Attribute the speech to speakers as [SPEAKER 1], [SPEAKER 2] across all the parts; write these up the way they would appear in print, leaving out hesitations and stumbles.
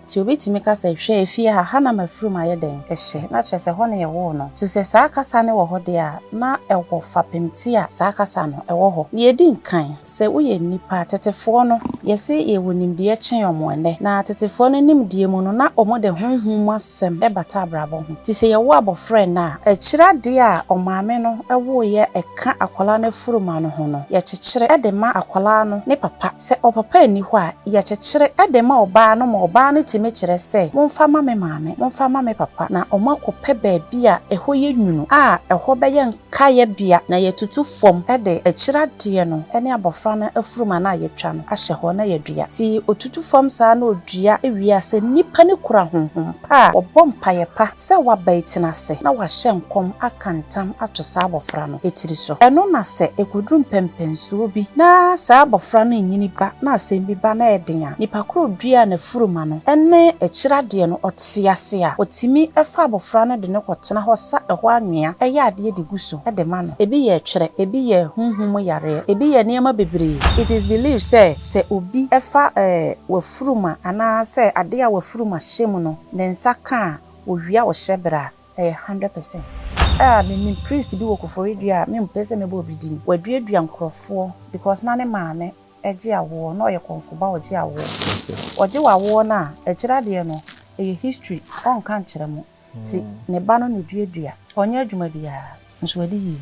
[SPEAKER 1] Nti obi tumi ka sɛ, Hwɛ, efie ha, ha na m'afurum ayɛ dɛn? Hyɛ. Na kyerɛ sɛ hɔ na yɛwoo no. Nti sɛ saa kasa no wɔ hɔ deɛ a, na ɛwɔ fapem ti a saa kasa no wɔ hɔ. Nea edi nkan, sɛ woyɛ nnipa a, tetefoɔ no, yɛse yɛwɔ nimdeɛ kyɛn wɔn ɛnnɛ. Na tetefoɔ no nimdeɛ mu no, na wɔde honhom mu asɛm bata abrabɔ ho. Nti sɛ yɛwo abɔfra ɛnnɛ a, akyire adeɛ a ɔmaame no woeɛ ɛka akwadaa no afurum ano ho no, yɛkyekyere de ma akwadaa no ne papa. Sɛ ɔpapa nni hɔ a, yɛkyekyere de ma ɔbaa no ma ɔbaa no tumi kyerɛ sɛ, Momfa mma me maame, momfa mma me papa, na wɔakɔpɛ baabi a ɛhɔ yɛ nwunu a ɛhɔ bɛyɛ nkaeɛ bea, na yɛatutu fam de akyiri adeɛ no ne abɔfra no afurum anaa a yɛatwa no ahyɛ hɔ na yɛadua. Nti ɔtutu fam saa na ɔdua wie a, sɛ nnipa no kura honhom pa a, wɔbɔ mpaeɛ pa sɛ waba atena ase na wahyɛ nkɔm aka ntam ato saa abɔfra no tiri so. Ɛno na sɛ ɛkɔduru mpɛnpɛnsoɔ bi na saa abɔfra no nyini ba na asɛm bi ba na ɛyɛ den a, nipa korɔ a ɔduaa n'afuruma no ne akyiri adeɛ no ɔte ase a, ɔtumi fa abɔfra no de no kɔtena hɔ sa ɛhɔ anwea yɛ adeɛ de gu so de ma no. Ebi yɛ twerɛ, ebi yɛ honhom mu yareɛ, ebi yɛ nneɛma bebree. It is believed sɛ sɛ obi fa w'afuruma anaa sɛ adeɛ a w'afuruma hyɛ mu no ne nsa ka a, ɔwia wo hyɛberɛ a, ɛyɛ 100%. Ah menim priest bi wɔ Koforidua a mempɛ sɛ mɛbɔ obi din, waduadua nkorɔfoɔ because na ne maame gye awoɔ na ɔyɛ kɔmfo ba ɔgye awoɔ. Ɔgye w'awoɔ no a, akyire adeɛ no ɛyɛ history ɔnka nkyerɛ mo nti ne ba no na ɛduadua. Ɔnyɛ adwuma biara nso wadi yie.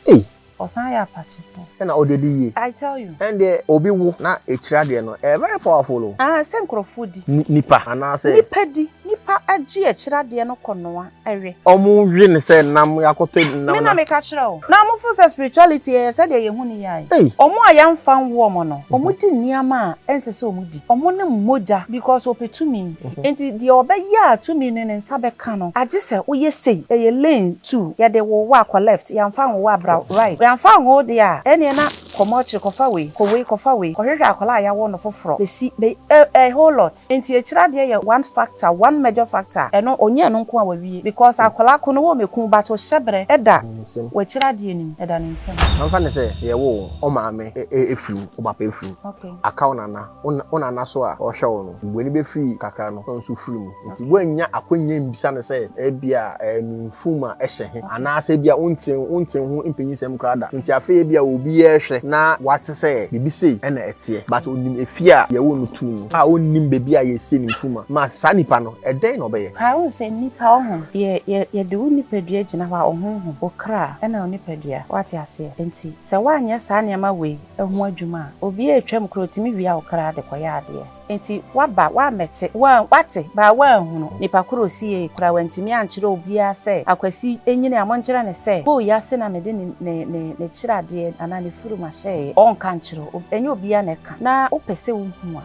[SPEAKER 2] Ei!
[SPEAKER 1] Ɔsan yɛ apakye po.
[SPEAKER 2] Ɛna ɔde di yie.
[SPEAKER 1] I tell you.
[SPEAKER 2] Ɛndeɛ obi wo na ɛkyiri adeɛ no ɛyɛ very powerful o.
[SPEAKER 1] Ah sɛ nkorɔfoɔ di.
[SPEAKER 2] Nipa anaasɛ.
[SPEAKER 1] Nipa di. Nipa gye akyiri adeɛ no kɔ noa we.
[SPEAKER 2] Ɔmo we no sɛ nam yakɔtɔ nam na.
[SPEAKER 1] Me na meka kyerɛ wo. Na ɔmo feel sɛ spirituality ɛyɛ sɛdeɛ yɛhu no yi ae.
[SPEAKER 2] Ei!
[SPEAKER 1] Ɔmo a yɛnfa nwo ɔmo no, ɔmo di nneɛma a ɛnsɛ sɛ ɔmo di. Ɔmo nom mogya because ɔpɛ tumi. Enti deɛ ɔbɛyɛ a tumi no ne nsa bɛka no, agye sɛ woyɛ sei, ɛyɛ lane two, yɛde wo wo a kɔ left, yɛamfa anwo wo a bra right, yɛamfa anwo wo deɛ a, ɛnneɛ na kɔ mortuary kɔfa wei, kɔ wei, kɔfa wei, kɔhwehwɛ akwadaa a yɛawo no foforɔ, bɛsi, bɛ, a, a whole lot. Enti akyire adeɛ yɛ one factor, one major factor a, ɛno, ɔnyɛ ɛno nko a wawie, because akwadaa ko no wɔmmɛku wo but wo hyɛberɛ da w'akyire adeɛ no mu, ɛda ne nsam.
[SPEAKER 2] Mamfa no sɛ yɛwoo wo, wo maame firi mu, wo papa firi mu, aka wo nana, Wo nana so a ɔhwɛ wo no, w'ani bɛfiri kakra no, na ɔno nso firi mu. Nti woannya akwanya ammisa no sɛ ebia ɛyɛ me mfum a ɛhyɛ he, anaasɛ ebia wonte wonte ho mpanyinsɛm koraa da. Nti afei ebia obi rehwɛ na wate sɛ biribi sei na ɛteɛ, but ɔnim efie a yɛwoo no too mu, a ɔnnim baabi a yɛsie ne mfum a, ma saa nipa no, ɛdɛn na ɔbɛyɛ?
[SPEAKER 1] Kae wohu sɛ nnipa ɔho, yɛ yɛ yɛde wo nipadua gyina hɔ a, ɔhonhom, wo kra, ɛna wo nipadua. Woate aseɛ? Nti sɛ woanyɛ saa nneɛma wei ho adwuma a, obi retwam koraa otumi wia wo kra de kɔyɛ adeɛ. Enti woaba, woammɛte, woan, woate, baa woanhunu. Nipa koro a ɔsiiɛ yi koraa, wantumi ankyerɛ obiara sɛ, Akwasi nyini a, monkyerɛ no sɛ, bowl yi ase na mede ne, ne, ne, ne kyerɛadeɛ anaa ne furum ahyɛeɛ. Ɔnka nkyerɛ wo. Ɛnyɛ obiara na ɛka. Na wopɛ sɛ wohu a.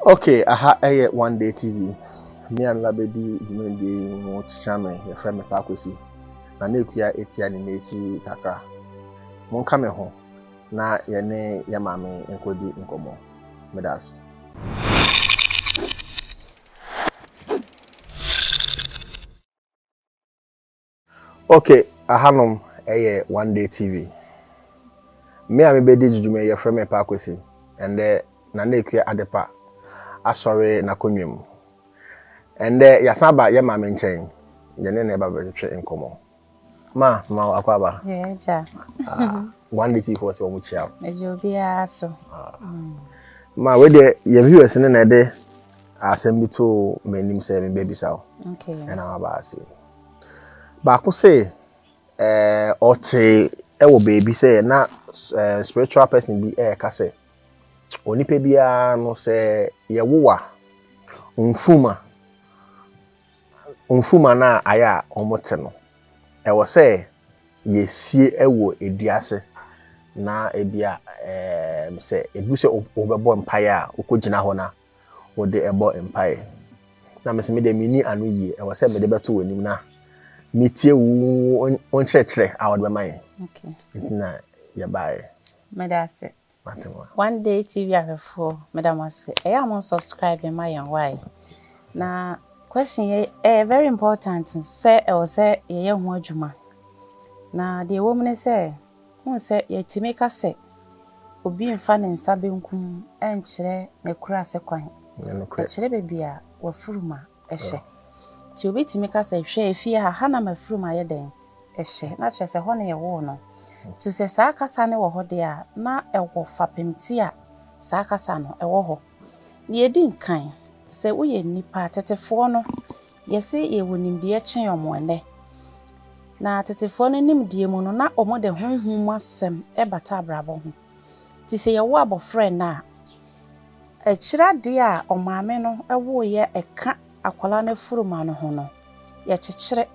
[SPEAKER 2] Ok aha ɛyɛ one day tv me a meba bɛdi dwumadie yi ho kyekya me yɛfrɛ me Paa Kwesi na na Akua ɛtia ne n'akyi kakra monka me ho na yɛne yɛ maame nkɔdi nkɔmmɔ meda ase. Ok, ahanom ɛyɛ One Day TV. Me a mebɛdi dwudwuma yi yɛfrɛ me Paa Kwesi. Ɛndɛ Nana Akua Adepa asɔre n'akonnwa mu. Ɛndɛ yɛasan aba yɛ maame nkyɛn, yɛne no ɛba bɛtwetwe nkɔmmɔ. Ma, ma wo akɔ aba.
[SPEAKER 1] Yɛ agya.
[SPEAKER 2] Ah, One Day TV foɔ sɛ wɔn kyia wo.
[SPEAKER 1] Ɛgye obiara so.
[SPEAKER 2] Ah. Ma, wei deɛ yɛ viewers no na ɛde asɛm bi too m'anim sɛ mebɛbisa wo.
[SPEAKER 1] Okay.
[SPEAKER 2] Ɛna waba ase. Baako se ɛɛ ɔte wɔ baabi sɛ na ɛɛ spiritual person bi ɛreka sɛ onipa biara no sɛ yɛwo a mfuma mfuma no a ayɛ a wɔte no ɛwɔ sɛ yɛsie wɔ edua ase na ebia ɛɛ sɛ edu sɛ wobɛbɔ mpaeɛ a wokɔgyina hɔ na wode bɔ mpaeɛ. Na mese me deɛ menni ano yie, ɛwɔ sɛ mede bɛto w'anim na metie wo wo nkyerɛkyerɛ a wode bɛma yɛn. Nti na yɛbaeɛ.
[SPEAKER 1] Meda ase.
[SPEAKER 2] Mate mo.
[SPEAKER 1] One Day TV ahwɛfoɔ, meda mo ase. Ɛyɛ a mo subscribe ma yɛn why? Na question yɛ ɛyɛ very important sɛ ɛwɔ sɛ yɛyɛ ho adwuma. Na deɛ ɛwɔ mu ne sɛ, wohu sɛ yɛtumi ka sɛ obi mfa ne nsa benkum nkyerɛ n'akuraase kwan. Ɛkyerɛ baabi a w'afurum a ɛhyɛ. Nti obi tumi ka sɛ, hwɛ efie ha, ha na m'afurum ayɛ dɛn ɛhyɛ. Na kyerɛ sɛ hɔ na yɛwoo no. Nti sɛ saa kasa no wɔ hɔ deɛ a, na ɛwɔ fapem ti a saa kasa no ɛwɔ hɔ. Nea ɛdi nkan, sɛ woyɛ nnipa, tetefoɔ no, yɛse yɛwɔ nimdeɛ kyɛn ɔmo ɛnnɛ. Na tetefoɔ no nimdeɛ mu no, na ɔmo de honhom mu asɛm ɛbata abrabɔ ho. Nti sɛ yɛwo abɔfra ɛnnɛ a, akyire adeɛ a ɔmaame no ɛwoeɛ ɛka akwadaa no afuruma no ho no, yɛkyekyere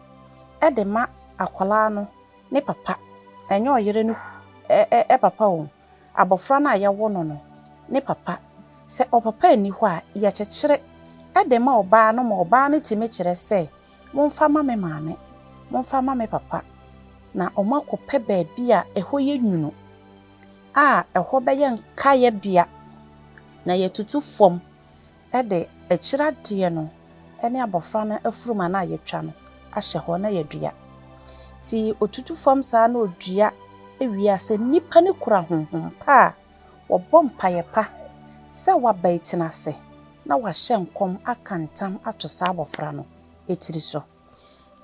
[SPEAKER 1] ɛde ma akwadaa no ne papa. Ɛnyɛ ɔyere no ɛ papa o. Abɔfra no a yɛwo no, ne papa. Sɛ ɔpapa nni hɔ a, yɛkyekyere ɛde ma ɔbaa no ma ɔbaa no tumi kyerɛ sɛ, momfa ma me maame, momfa ma me papa. Na ɔmo akɔpɛ baabi a ɛhɔ yɛ nwunu a ɛhɔ bɛyɛ nkaeɛbea na yɛtutu fam ɛde akyire adeɛ no ɛne abɔfra no afuruma no a yɛtwa no ahyɛ hɔ na yɛdua. Nti otutu fam saa na odua ewie a, sɛ nnipa no kura honhom pa a, wɔbɔ mpaeɛ pa sɛ waba etena ase na wahyɛ nkɔm aka ntam ato saa abɔfra no etiri so.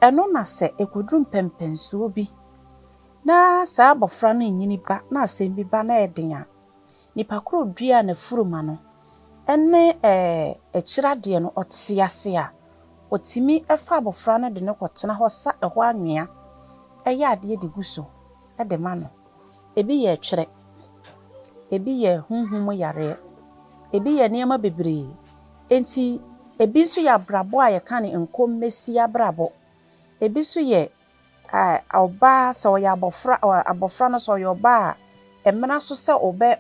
[SPEAKER 1] Ɛno na sɛ ekoduru mpɛmpɛnsoɔ bi na saa abɔfra no nyini ba na asɛm bi ba na ɛyɛ den a, nipa koro dua n'afuruma no ɛne akyire adeɛ no ɔte ase a, otumi ɛfa abɔfra no de no kɔtena hɔ sa ɛhɔ anwea ɛyɛ adeɛ de gu so ɛde ma no. Ebi yɛ twerɛ, ebi yɛ honhom yareɛ, ebi yɛ nneɛma bebree. Nti ebi nso yɛ abrabɔ a yɛka no nkɔmmɛsi abrabɔ. Ebi nso yɛ ɔbaa sɛ ɔyɛ abɔfra no sɛ ɔyɛ ɔbaa a, mmara so sɛ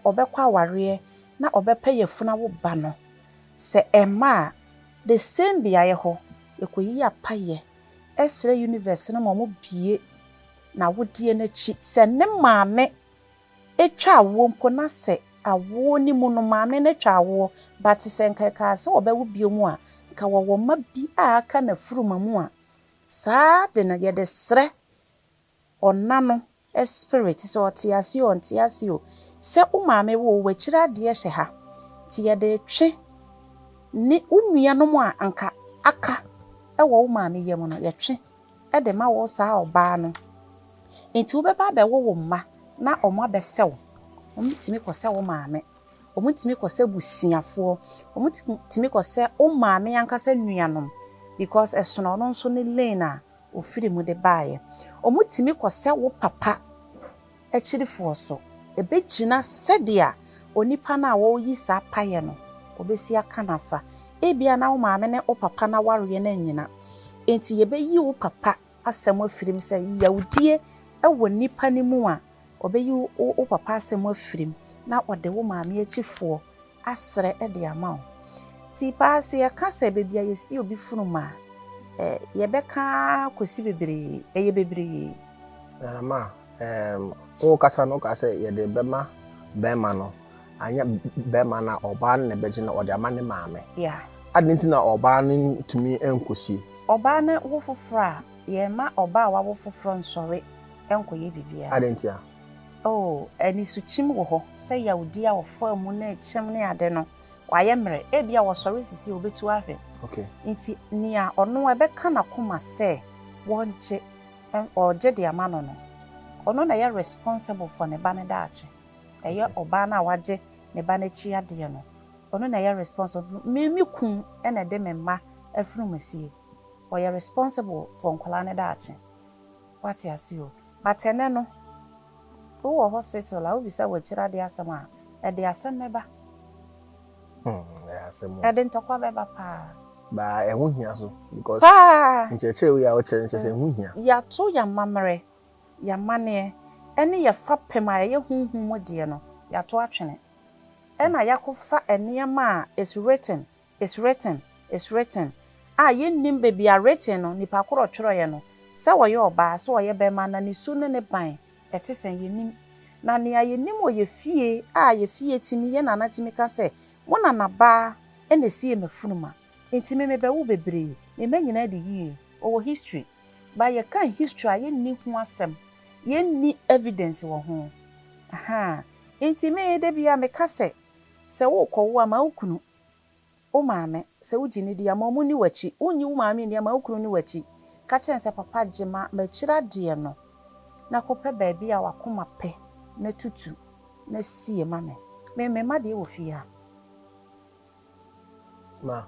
[SPEAKER 1] ɔbɛkɔ awareɛ na ɔbɛpɛ yafunu awo ba no. Sɛ ɛmma a, the same beaeɛ hɔ, yɛkɔyi apayɛ ɛsrɛ universe no ma ɔmo bie n'awodeɛ n'akyi. Sɛ ne maame etwa awoɔ mpo na sɛ awoɔ ne mu no maame no atwa awoɔ, but sɛ nka ɛkaa sɛ ɔbɛwo bio mu a, nka wɔwɔ mma bi a aka n'afuruma mu a, saa de no yɛde srɛ ɔna no spirit sɛ ɔte ase o, ɔnte ase o, sɛ wo maame wo w'akyiri adeɛ hyɛ ha, nti yɛde twe ne wo nuanom a anka aka ɛwɔ wo maame yam no, yɛtwe ɛde ma wo saa ɔbaa no. Nti wobɛba abɛwo wo mma na ɔmo abɛsɛ wo. Ɔmo tumi kɔsɛ wo maame, ɔmo tumi kɔsɛ busuafoɔ, ɔmo tumi kɔsɛ wo maame ankasa nuanom because ɛsono ɔno nso ne lane a ofiri mu de baeɛ. Ɔmo tumi kɔsɛ wo papa akyirifoɔ so. Ebɛgyina sɛdeɛ onipa no a wɔreyi saa payɛ no obesi aka n'afa. Ebia na wo maame ne wo papa n'awareɛ no anyina. Nti yɛbɛyi wo papa asɛm afiri mu sɛ yawdie ɛwɔ nipa no mu a, ɔbɛyi wo papa asɛm afiri mu na ɔde wo maame akyifoɔ asrɛ de ama wo. Nti paa sɛ yɛka sɛ baabi a yɛsi obi funum a, yɛbɛka kɔsi bebree, ɛyɛ bebree.
[SPEAKER 2] Nana ma, wo kasa no ka sɛ yɛde bɛma bɛrima no, anyɛ bɛrima no a, ɔbaa no na ɛbɛgye na ɔde ama ne maame.
[SPEAKER 1] Yeah.
[SPEAKER 2] Adi nti na ɔbaa no ntumi nkɔsie?
[SPEAKER 1] Ɔbaa no wo foforɔ a, yɛmma ɔbaa a wawo foforɔ nsɔre nkɔyɛ biribiara.
[SPEAKER 2] Adi nti a?
[SPEAKER 1] Oh, anisukyin wɔ hɔ sɛ yawdi a ɔfaa mu na ɛkyɛm ne ade no, wayɛ mmerɛ. Ebia wɔsɔre sisi a obetu ahwɛ. Nti nea ɔno ɛbɛka n'akoma sɛ wɔngye, ɔgye de ama no, ɔno na ɛyɛ responsible for ne ba ne daakye. Ɛyɛ ɔbaa no a wagye ne ba n'akyi adeɛ no, ɔno na ɛyɛ responsible. Me kun ɛna ɛde me mma afiri mu asie. Ɔyɛ responsible for nkwadaa ne daakye. Wate ase o. But ɛnɛ no, wowɔ hospital a wobisa w'akyiri adeɛ asɛm a, ɛde asɛm bɛba.
[SPEAKER 2] Ɛyɛ asɛm o.
[SPEAKER 1] Ɛde ntɔkwa bɛba paa.
[SPEAKER 2] Baa ɛho hia so because
[SPEAKER 1] Paa.
[SPEAKER 2] nkyerɛkyerɛ wei a wɔkyerɛ no kyerɛ sɛ ɛho hia.
[SPEAKER 1] Yɛato yɛn amammerɛ, yɛn amanneɛ, ɛne yɛ fapem a ɛyɛ honhom mu deɛ no, yɛato atwene. Ɛna yɛakɔfa nneɛma a is written, is written, is written a yɛnnim baabi a written no nipa korɔ twerɛeɛ no, sɛ wɔyɛ ɔbaa, sɛ ɔyɛ bɛrima na ne su ne ne ban ɛte sɛn yɛnnim. Na nea yɛnim wɔ yɛ fie a yɛ fie tumi yɛ nana tumi ka sɛ mo nanabaa ɛna esie m'afunuma nti me mebɛwo bebree, me mma nyinaa di yie. Ɔwɔ history ba yɛka history a yɛnni ho asɛm. Yɛnni evidence wɔ ho. Ahaa. Nti me da bi a meka sɛ, sɛ worekɔwo a, ma wo kunu, wo maame, sɛ wogye ne di a, ma ɔmo nni w'akyi. Wonnyi wo maame nni a, ma wo kunu nni w'akyi. Ka kyerɛ no sɛ, "Papa, gye ma m'akyiri adeɛ no na kɔpɛ baabi a wakoma pɛ na tutu na sie ma me." Me me mma deɛ wɔ fie ha.
[SPEAKER 2] Ma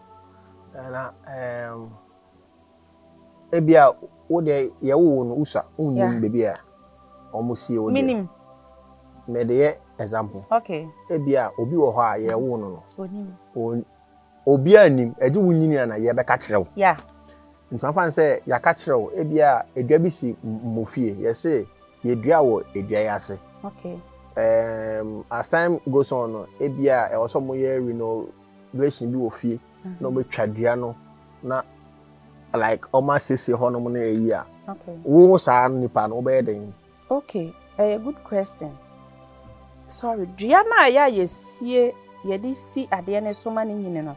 [SPEAKER 2] na ebia wo deɛ, yɛwo wo no wosa, wonnim baabi a ɔmo sie wo deɛ.
[SPEAKER 1] Minim.
[SPEAKER 2] Mede yɛ example. Ebia obi wɔ hɔ a yɛwo no,
[SPEAKER 1] Onim.
[SPEAKER 2] Obiara nim, ɛgye wo nyini a na yɛbɛka kyerɛ wo. Nti mafa no sɛ yɛaka kyerɛ wo, ebia edua bi si mo fie, yɛse yɛdua wɔ edua yi ase. As time goes on no, ebia ɛwɔ sɛ ɔmo renovation bi wɔ fie na ɔmo atwa dua no na like ɔmo asiesie hɔnom no ɛyi a, wo saa nipa no, wobɛyɛ den?
[SPEAKER 1] Okay, ɛyɛ good question. Sorry, dua no a yɛ a yɛsie, yɛde si adeɛ no so ma no nyini no,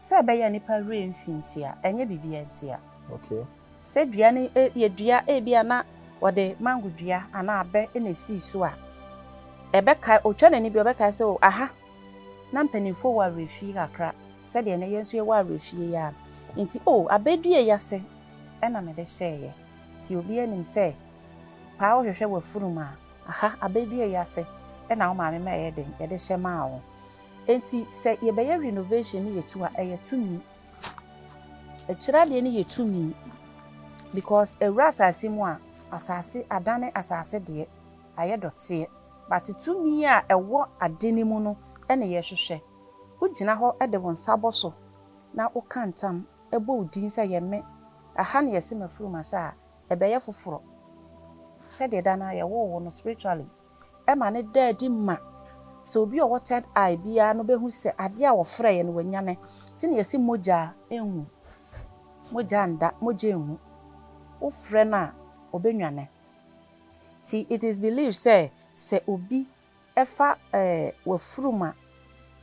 [SPEAKER 1] sɛ ɛbɛyɛ nipa werɛ mfi nti a, ɛnyɛ biribiara nti a. Sɛ dua no yɛ dua ebi a na wɔde mango dua anaa abɛ na esii so a, ɛbɛkae, otwa n'ani bi, ɔbɛkae sɛ, o, aha na mpanimfoɔ wɔ awerɛfie kakra, sɛdeɛ ne yɛn nso yɛwɔ awerɛfie yi a. Nti o, abɛdua yi ase ɛna mede hyɛeɛ. Nti obiara nim sɛ paa wohwehwɛ w'afurum a, aha abɛdua yi ase ɛna wo maame ma ɛyɛ den yɛde hyɛ maa wo. Nti sɛ yɛbɛyɛ renovation ne yɛtu a, ɛyɛ tumi. Akyire adeɛ no yɛ tumi because ewura asase mu a, asase adane asase deɛ, ayɛ dɔteɛ. But tumi a ɛwɔ ade no mu no ɛna yɛhwehwɛ. Wogyina hɔ de wo nsa bɔ so na woka ntam bɔ wo din sɛ yɛ me. Aha na yɛse m'afurum ahyɛ a, ɛbɛyɛ foforɔ. Sɛdeɛ da no a yɛwoo wo no spiritually, ɛma ne da adi ma sɛ obi a ɔwɔ third eye biara no bɛhu sɛ adeɛ a wɔfrɛeɛ no wanyane. Nti na yɛse mogya nwu. Mogya nda, mogya nwu. Wofrɛ no a, ɔbɛnwane. Nti it is believed sɛ obi ɛfa w'afurum a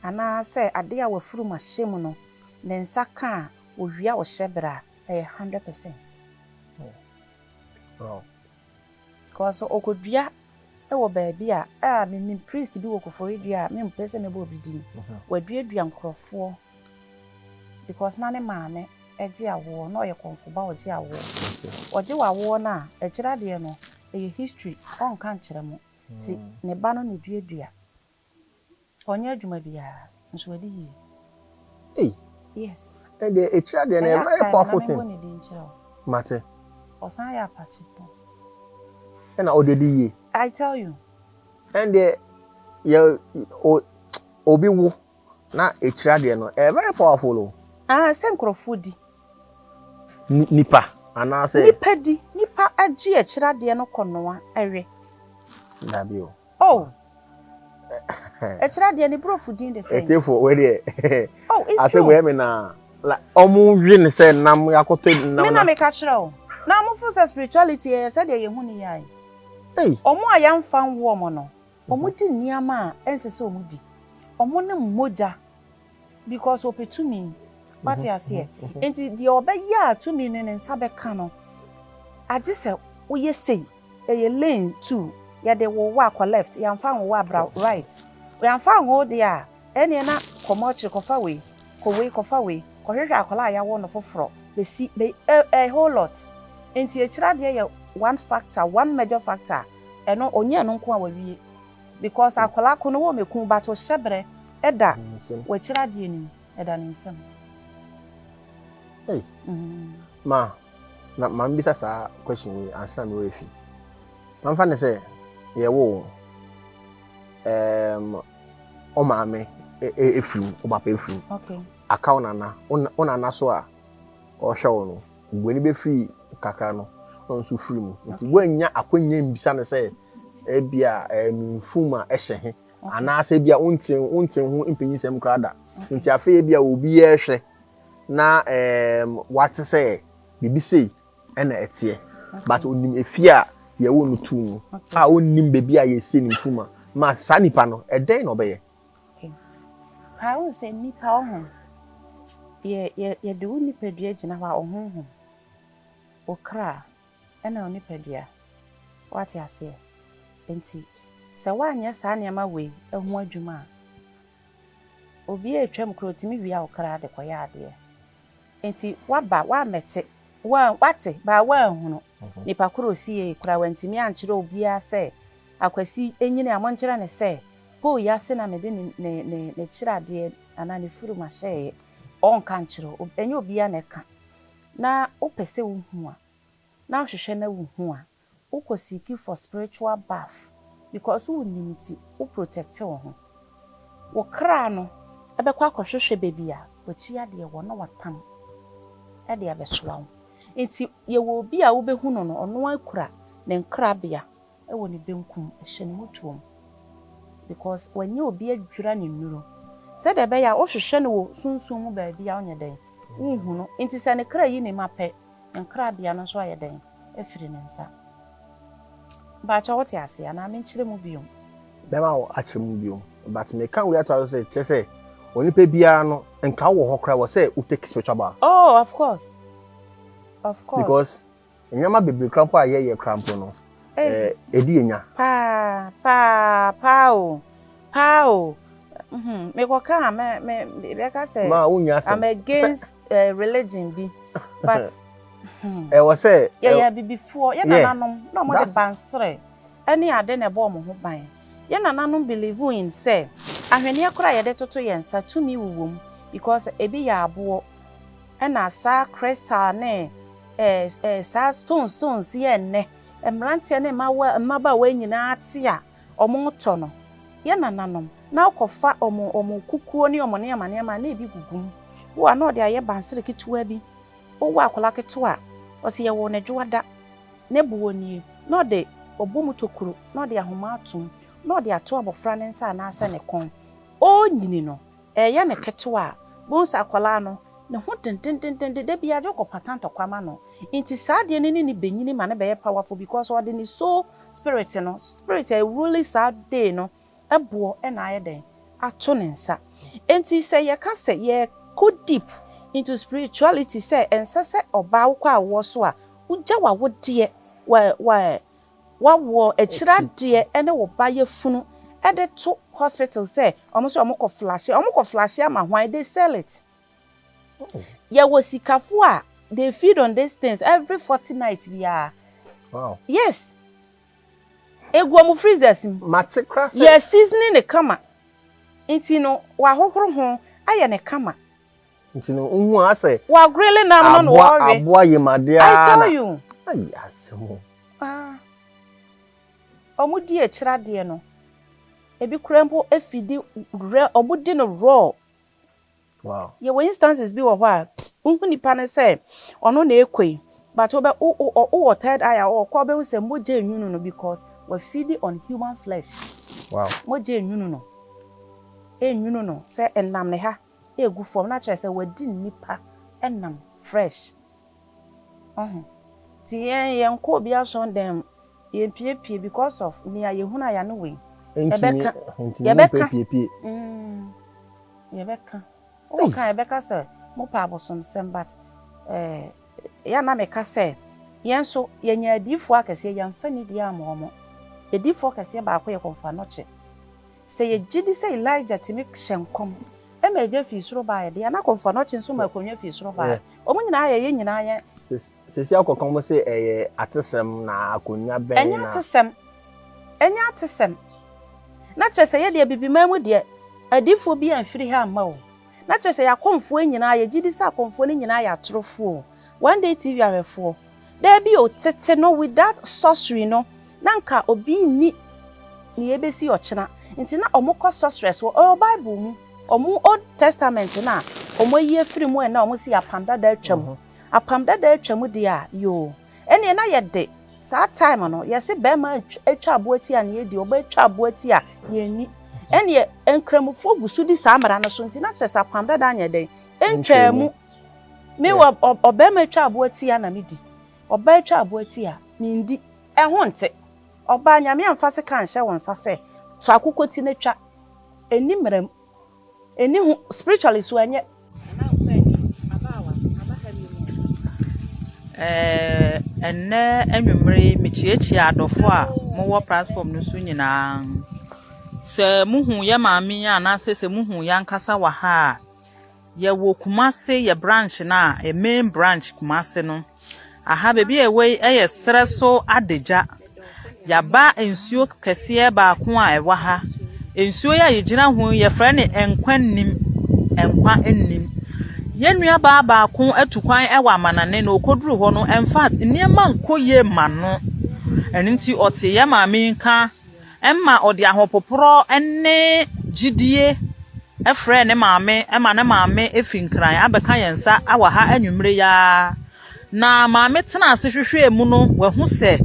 [SPEAKER 1] anaasɛ adeɛ a w'afurum ahyɛ mu no, ne nsa ka a, owia ɔhyɛ berɛ a, ɛyɛ 100%. Because ɔkɔdua wɔ baabi a menim priest bi wɔ Koforidua a mempɛ sɛ mɛbɔ obi din. Waduadua nkurɔfoɔ because na ne maame gye awoɔ na ɔyɛ kɔmfoba, ɔgye awoɔ. Ɔgye w'awoɔ no a, akyire adeɛ no, ɛyɛ history, ɔnka nkyerɛ mo. Nti ne ba no na duadua. Ɔnyɛ adwuma biara nso wadi yie.
[SPEAKER 2] Hey.
[SPEAKER 1] Yes.
[SPEAKER 2] Ɛdeɛ ekyir adeɛ no yɛ very powerful thing.
[SPEAKER 1] Ɛyɛ ne din kyerɛ wo.
[SPEAKER 2] Mate.
[SPEAKER 1] Ɔsan yɛ apakye po.
[SPEAKER 2] Ɛna ɔde di yie.
[SPEAKER 1] I tell you.
[SPEAKER 2] Ɛndeɛ yɛ o obi wo na ekyir adeɛ no ɛyɛ very powerful o.
[SPEAKER 1] Ah, sɛ nkurɔfoɔ di.
[SPEAKER 2] Nipa anaasɛ.
[SPEAKER 1] Nipa di, nipa agye akyire adeɛ no kɔ noa ɛwe.
[SPEAKER 2] Dabi o.
[SPEAKER 1] Oh. Akyire adeɛ ne borɔfo din de sɛn?
[SPEAKER 2] Etiefo wei deɛ.
[SPEAKER 1] Oh, it's
[SPEAKER 2] Asɛm
[SPEAKER 1] true.
[SPEAKER 2] wei mi na like ɔmo wi ne sɛ nam akɔtɔ nam.
[SPEAKER 1] Me na meka kyerɛ wo. Na amofo sɛ spirituality yɛ sɛdeɛ yɛhu ne yɛ.
[SPEAKER 2] Hey.
[SPEAKER 1] Ɔmo a yɛmfa nwo ɔmo no, ɔmo di nneɛma a ɛnsɛ sɛ ɔmo di. Ɔmo ne mogya because ɔpɛ tumi. Wate aseɛ? Nti deɛ ɔbɛyɛ a tumi no ne nsa bɛka no, agye sɛ woyɛ sei, ɛyɛ lane two, yɛde wo wɔ akɔ left, yɛmfa nwo wɔ abra right. Yɛmfa nwo deɛ a, ɛneɛ na kɔmɔ akyire kɔfa wei, kɔ wei, kɔfa wei, kɔhwehwɛ akwadaa a yɛawo no foforɔ, bɛsi, bɛ a whole lot. Nti akyire adeɛ yɛ one factor, one major factor. Ɛno, ɔnyɛ ɛno nko a wawie. Because akwadaa ko no wɔ mɛku, but ɔhyɛ berɛ ɛda w'akyire adeɛ no mu, ɛda ne nsam.
[SPEAKER 2] Hey. Ma na ma mbisa saa question wei ansa na mewɔ efi. Mamfa ne sɛ yɛwo wo, ɔmaame efiri mu, ɔpapa efiri mu. Aka wo nana, wo nana so a ɔhwɛ wo no, w'ani bɛfiri kakra no, na ɔno nso firi mu. Nti woanya akwannya mbisa no sɛ ebia mfum a ɛhyɛ he anaasɛ ebia wonte ho mpanyinsɛm koraa da. Nti afei ebia obi yɛrehwɛ na wate sɛ biribi sei ɛna ɛteɛ, but onim efie a yɛwɔ no tuu mu a, onnim baabi a yɛsie ne mfum a, ma saa nipa no, ɛdɛn na ɔbɛyɛ?
[SPEAKER 1] Paa, wohu sɛ nipa ɔho yɛ yɛ yɛde wo nipadua gyina hɔ a, ɔhonhom, wo kra ɛna wo nipadua. Woate aseɛ? Enti sɛ woanyɛ saa nneɛma wei ho adwuma a, obi retwam koraa ɔtumi wia wo kra de kɔyɛ adeɛ. Enti woaba, woammɛte, woate, baa woanhunu. Nipa koro ɔsi yei koraa wantumi ankyerɛ obiara sɛ Akwasi nyini a monkyerɛ no sɛ pole yi ase na mede ne ne ne ne kyerɛadeɛ anaa ne furum ahyɛeɛ. Ɔnka nkyerɛ wo, ɛnyɛ obiara na ɛka. Na wopɛ sɛ wohu a, na wohwehwɛ na wohu a, wokɔ seek for spiritual bath because wonnim nti wo protect wo ho. Wo kra no bɛkɔ akɔhwehwɛ baabi a w'akyi adeɛ wɔ na watam de abɛsoa wo. Nti yɛwɔ obi a wobɛhu no no, ɔno ara kura ne nkrabea wɔ ne benkum, ɛhyɛ ne mutuom because wanya obi adwira ne nnuro sɛdeɛ ɛbɛyɛ a wohwehwɛ no wɔ sunsum mu baabi a wonyɛ dɛn, wonhu no. Nti sɛ ne kra yi ne ma pɛ, ne nkrabea no nso ayɛ dɛn, afiri ne nsa. Mpakyɛ wote aseɛ anaa menkyerɛ mu biom?
[SPEAKER 2] Mɛma wo akyerɛ mu biom but meka wei atoa so sɛ kyerɛ sɛ onipa biara no nka wowɔ hɔ koraa wɔ sɛ wo take spiritual bath.
[SPEAKER 1] Oh of course of course.
[SPEAKER 2] Because nneɛma bebree koraa mpo a yɛyɛ koraa mpo no ɛdi yɛn nya.
[SPEAKER 1] Paa paa paa o paa o mekɔka a me me bɛka sɛ
[SPEAKER 2] Ma wonya asɛm.
[SPEAKER 1] I'm against religion bi but
[SPEAKER 2] ɛwɔ sɛ
[SPEAKER 1] yɛyɛ abibifoɔ yɛ nananom na wɔn de bansere ɛne ade na ɛbɔ wɔn ho ban. Yɛ nananom believe in sɛ ahweneɛ koraa yɛde toto yɛn nsa tumi wowɔ mu because ebi yɛ aboɔ ɛna saa crystal ne saa stones stones yɛ nnɛ mmeranteɛ ne mmabaawa nyinaa te a wɔn tɔ no. Yɛ nananom na wokɔfa wɔn kukuo ne wɔn nneɛma nneɛma na ebi gugu mu wo a na ɔde ayɛ bansere ketewa bi. Wowɔ akwadaa ketewa a ɔsi yɛwɔ ne dwoada ne boɔ nie na ɔde ɔbɔ mu tokuro na ɔde ahoma atom na ɔde ato abɔfra ne nsa anaasɛ ne kɔn. Ɔrenyini no ɛyɛ ne ketewa a bohu sɛ akwadaa no ne ho dendendenden da bi agye kɔpata ntɔkwa ma no. Nti saa adeɛ no ne ne bɛnyini ma ne bɛyɛ powerful because ɔde ne soul spirit no, spirit a ɛrule saa day no ɛboɔ ɛna ayɛ dɛn ato ne nsa. Nti sɛ yɛka sɛ yɛkɔ deep into spirituality sɛ ɛnsɛ sɛ ɔbaa wokɔ awoɔ so a wogya w'awodeɛ wɔ wɔ wawoɔ akyire adeɛ ɛne wo ba yɛ funu ɛde to hospital sɛ ɔmo sɛ ɔmo kɔ flush, ɔmo kɔ flush ama hwan? They sell it. Yɛwɔ sikafo a they feed on these things every fortnight biara. Yes, egu ɔmo freezers mu.
[SPEAKER 2] Mate kora sɛ
[SPEAKER 1] yɛ seasoning ne kama nti no wahohoro ho ayɛ ne kama.
[SPEAKER 2] Nti no nhu asɛ
[SPEAKER 1] wagrille nam no na
[SPEAKER 2] aboa wɔrewe. Aboa yemadeɛ.
[SPEAKER 1] I tell you.
[SPEAKER 2] Ayi asɛm.
[SPEAKER 1] Ah, ɔmo di akyire adeɛ no ebi kura mpo efidi rɛ ɔmo di no raw. Yɛwɔ instances bi wɔ hɔ a wohu nipa no sɛ ɔno na ekɔ yi, but wobɛ wo wo wowɔ third eye a ɔkɔ wobɛhu sɛ mogya enwunu no because wafeed on human flesh. Mogya enwunu no, enwunu no sɛ ɛnam ne ha egu fam na kyerɛ sɛ wadi nipa ɛnam fresh. Ɔho ti yɛn yɛn kɔ obi asɔn dɛm yɛn piepie because of nea yɛhunu a yɛano wei.
[SPEAKER 2] Ntumi.
[SPEAKER 1] Yɛbɛka.
[SPEAKER 2] Ntumi.
[SPEAKER 1] Yɛbɛka.
[SPEAKER 2] Piepie.
[SPEAKER 1] Yɛbɛka wɔka yɛbɛka sɛ mopɛ abosomsɛm, but yɛ na meka sɛ yɛn nso yɛnya adiifoɔ akɛseɛ, yɛmfa nidie ama wɔn. Adiifoɔ kɛseɛ baako yɛ Kɔmfo Anɔkye. Sɛ yɛgye di sɛ Elijah tumi hyɛ nkɔm ɛma agya fii soro baeɛ deɛ, na Kɔmfo Anɔkye nso ma akonnwa fii soro baeɛ. Wɔn nyinaa yɛ yɛn nyinaa yɛ.
[SPEAKER 2] Sisi akɔka mo sɛ ɛyɛ atesɛm na akonnwa bɛn
[SPEAKER 1] ɛnyɛ
[SPEAKER 2] na
[SPEAKER 1] atesɛm, ɛnyɛ atesɛm. Na kyerɛ sɛ yɛdeɛ bibiman mu deɛ adiifoɔ bi amfiri ha amma o. Na kyerɛ sɛ yɛakɔmfoɔ nyinaa yɛgye di sɛ akɔmfoɔ no nyinaa yɛ atorofoɔ o. One Day TV ahwɛfoɔ, daabi o. Tete no without sorcery no na nka obi nni ne yɛbɛsi ɔkyena nti na ɔmo kɔ sorceress wɔ ɔwɔ Bible mu, ɔmo Old Testament na ɔmo ayi afiri mu ɛna ɔmo si apam dada atwam. Apam dada atwam deɛ a yoo, ɛneɛ na yɛde saa time no yɛsi bɛrima atwa aboa ti a ne yɛdi, ɔba atwa aboa ti a yɛnni. Ɛneɛ nkramofoɔ gu so di saa mmara no so nti na kyerɛ sɛ apam dada anyɛ dɛn ntwaa mu. Me wɔ ɔbɛrima atwa aboa ti a na me di, ɔbaa atwa aboa ti a mendi. Ɛho nte. Ɔbaa, Nyame amfa sika anhyɛ wɔn nsa sɛ to akokɔ ti na twa. Ɛni mmerɛ mu, ɛni ho spiritually so ɛnyɛ.
[SPEAKER 3] Ɛnnɛ anwummere yi, mekyiakyia adɔfo a mowɔ platform no so nyinaa. Sɛ muhu yɛ maame yi anaasɛ sɛ muhu yɛn ankasa wɔ ha a, yɛwɔ Kumase yɛ branch no a, yɛ main branch Kumase no. Aha baabi a yɛwɔ yi yɛ serɛ so adagya. Yɛaba nsuo kɛseɛ baako a ɛwɔ ha. Nsuo yi a yɛgyina ho yi, yɛfrɛ no nkwa nnim, nkwa nnim. Yɛn nuabaa baako atu kwan wɔ amanane na ɔkɔduruu hɔ no, infact nneɛma nkɔ yie mma no. Ɛno nti ɔte yɛn maame yi nka ma ɔde ahopoporɔ ne gyidie frɛɛ ne maame ma ne maame fi Nkran abɛka yɛn nsa wɔ ha anwummere yi ara. Na maame tenaa ase hwehwɛɛ mu no, wahu sɛ